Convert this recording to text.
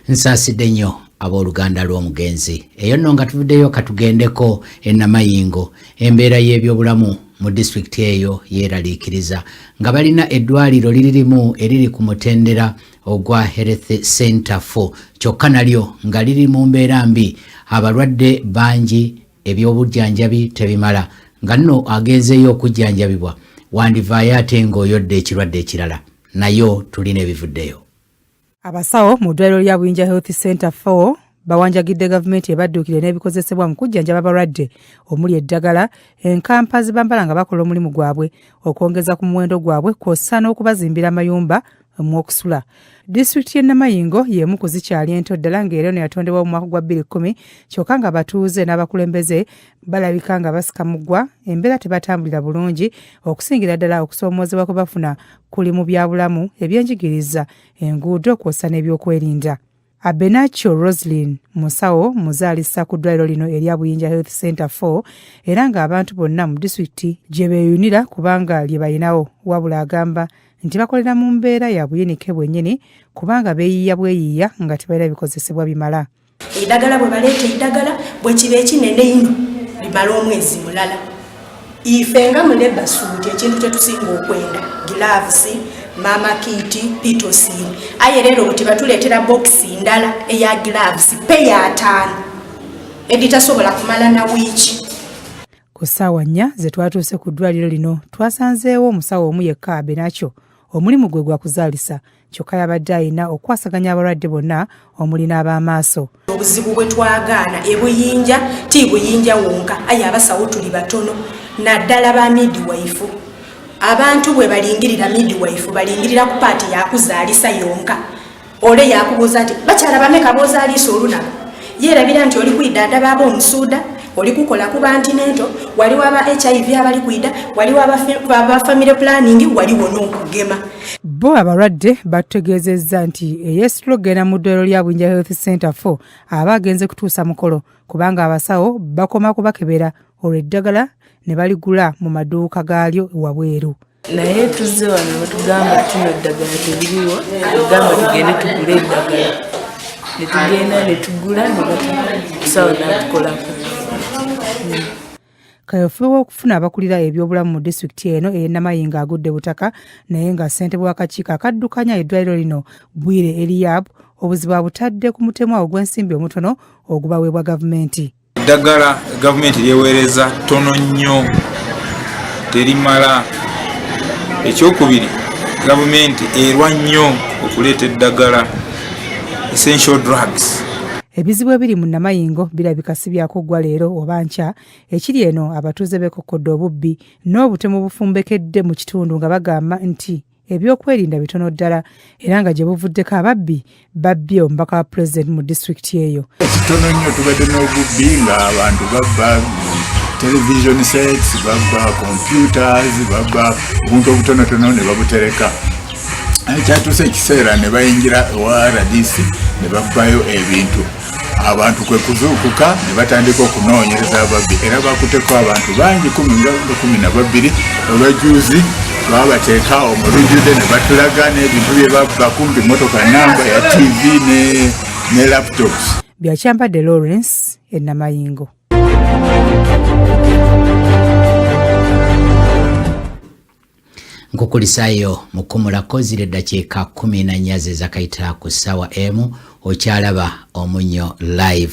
Nsaasidde nnyo abooluganda lw'omugenzi. Eyo nno nga tuvuddeyo, katugendeko e Namayingo. Embeera y'ebyobulamu mu disitulikiti eyo yeeraliikiriza, nga balina eddwaliro liri limu eriri ku mutendera ogwa Health Center 4, kyokka nalyo nga liri mu mbeera mbi. Abalwadde bangi, ebyobujjanjabi tebimala, nga nno agenzeeyo okujjanjabibwa wandivaayo ate ng'oyodde ekirwadde ekirala. Nayo tulina ebivuddeyo. Abasawo mu ddwaliro lya Buyinja Health Center 4 bawanjagidde gavumenti ebadduukire n'ebikozesebwa mu kujjanjaba abalwadde, omuli eddagala, enkampa zibambala nga bakola omulimu gwabwe, okwongeza ku muwendo gwabwe, kw'ossa n'okubazimbira amayumba mw'okusula. Disitulikiti y'e Namayingo y'emu ku zikyali ento ddala, ng'era eno yatondebwa mu mwaka gwa 2010, kyokka ng'abatuuze n'abakulembeze balabika nga basika mugwa, embeera tebatambulira bulungi. Okusingira ddala okusoomoozebwa kwe bafuna kuli mu byabulamu, ebyenjigiriza, enguudo, kw'ossa n'ebyokwerinda. Abenacho Roslyn musawo muzaalisa ku ddwaliro lino erya Buyinja Health Center 4, era ng'abantu bonna mu disitulikiti gye beeyunira kubanga lye balinawo. Wabula agamba nti bakolera mu mbeera ya buyinike bwennyini, kubanga beeyiiya bweyiiya nga tebalina bikozesebwa bimala. Eidagala, bwe baleeta eidagala, bwe kiba ekinene ino, limala omwezi mulala. Ife nga mu labour suit, ekintu kyetusinga okwenda gloves, mama kit, Pitocin. Aye leero buti batuleetera bokisi ndala eya gloves peya 5 editasobola kumala na wiiki. Ku ssaawa 4 ze twatuuse ku ddwaliro lino, twasanzeewo omusawo omu yekka, Abenakyo. Omulimu gwe gwa kuzaalisa, kyokka yabadde alina okukwasaganya abalwadde bonna, omuli n'ab'amaaso. Obuzibu bwe twagaana ebuyinja ti buyinja wonka, aye abasawo tuli batono, naddala ba midwife. Abantu bwe balingirira midwife, balingirira ku part yakuzaalisa yonka. Ole yakubuuza nti, "Bakyala bameka boozaalisa olunaku?" Yeerabira nti oli kwidandaba ab'omusuuda, oli kukola ku ba antenatal, waliwo aba HIV abali kwida, waliwo aba family planning, waliwo n'okugema. Bo abalwadde batutegeezezza nti eyeesitula okugenda mu ddwaliro lya Buyinja Health Center 4 aba agenze kutuusa mukolo, kubanga abasawo bakoma kubakebera, olwo eddagala ne baligula mu maduuka gaalyo wabweru. Naye tuzze wano, batugamba tino eddagala teririwo, tugamba tugende tugule eddagala, netugenda netugula, nemusawo natukolako. Kaweefube w'okufuna abakulira ebyobulamu mu disitulikiti eno ey'e Namayingo agudde butaka, naye nga ssentebe w'akakiiko akaddukanya eddwaliro lino, Bwire Eliab, obuzibu abutadde ku mutemwa ogw'ensimbi omutono ogubaweebwa gavumenti. Eddagala gavumenti lyeweereza ttono nnyo, terimala. Ekyokubiri, gavumenti erwa nnyo okuleeta eddagala, essential drugs. Ebizibu ebiri mu Namayingo birabika si byakuggwa leero oba nkya. Ekiri eno, abatuuze beekokkodde obubbi n'obutemu bufumbekedde mu kitundu, nga bagamba nti ebyokwerinda bitono ddala, era nga gye buvuddeko ababbi babbye omubaka wa pulezidenti mu disitulikiti eyo. Kitono nnyo. Tubadde n'obubbi ng'abantu babba television sets, babba computers, babba obuntu obutonotono ne babutereka. Kyatuuse ekiseera ne bayingira ewa RDC ne babbayo ebintu. Abantu kwe kuzuukuka ne batandika okunoonyereza ababbi, era bakuteko abantu bangi 12. Olwajuuzi babateeka omulujjudde ne batulaga n'ebintu bye babba, kumpi motoka namba ya TV ne laptops. Byakyambadde Lawrence e Namayingo. Nkukulisaayo mukumulako ziri eddakiika 14 ze zakayita ku ssaawa 1. Okyalaba Omunyo Live.